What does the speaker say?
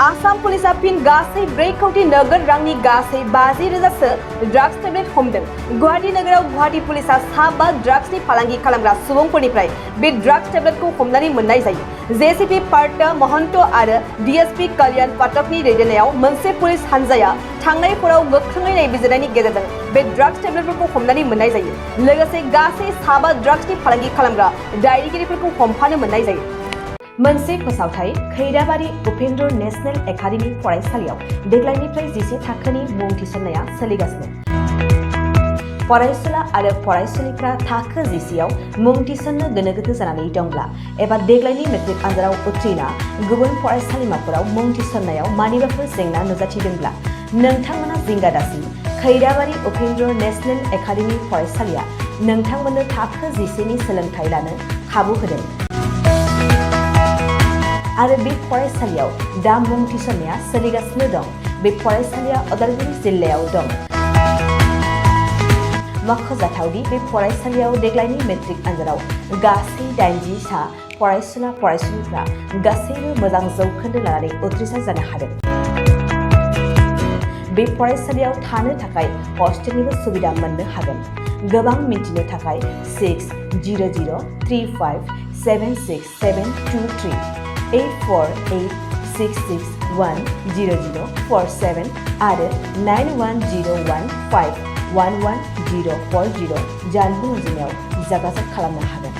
आसाम पुलिसा फिन गासै 4 कौटि नोगोद रांनि गासै 50,000सो ड्राग्स टेब्लेट हमदों। गुवाहाटी नोगोराव गुवाहाटी पुलिसा 5 ड्राग्सनि फालांगि खालामग्रा सुबुंफोरनिफ्राय बे ड्राग्स टेब्लेटखौ हमनानै मोननाय जायो। जेसिपि पार्थ महन्त आरो डीएसपी कल्याण पाठकनि दैदेननायाव मोनसे पुलिस हानजाया थांनाय हराव गोख्रोङै नायबिजिरनायनि गेजेरजों बे ड्राग्स टेब्लेटफोरखौ हमनानै मोननाय जायो। लोगोसे गासै 5 ड्राग्सनि फालांगि खालामग्रा दायनिगिरिफोरखौ हमफानो मोननाय जायो। मोनसे फोसावथाय खैराबारि उपेन्द्र नेशनेल एकाडेमी फरायसालियाव देग्लायनिफ्राय 10 थाखोनि मुं थिसननाया सोलिगासिनो। फरायसुला आरो फरायसुलिफ्रा थाखो 10आव मुं थिसननो गोनो गोथो जानानै दंब्ला एबा देग्लायनि मेट्रिक आनजादाव उथ्रिना गुबुन फरायसालिमाफोराव मुं थिसननायाव मानिबाफोर जेंना नुजाथिदोंब्ला नोंथांमोना जिंगा दासि। खैराबारि उपेन्द्र नेशनेल एकाडेमी फरायसालिया नोंथांमोननो थाखो 10नि सोलोंथाइ लानो खाबु होदों आरो बे फरायसालियाव दा मुं थिसननाया सोलिगासिनो दं। बे फरायसालिया उदालगुरि जिल्लायाव दं। मख'जाथावदि बे फरायसालियाव देग्लायनि मेट्रिक आनजादाव गासै 80 सा फरायसुला फरायसुलिफ्रा गासैबो मोजां जौखोन्दो लानानै उथ्रिसार जानो हादों। बे फरायसालियाव थानो थाखाय हस्टेलनिबो सुबिदा मोननो हागोन। गोबां मिन्थिनो थाखाय 600035767723 8486610047 आरो 9101511040 जानबुं अनजिमायाव जगाजग खालामनो हागोन।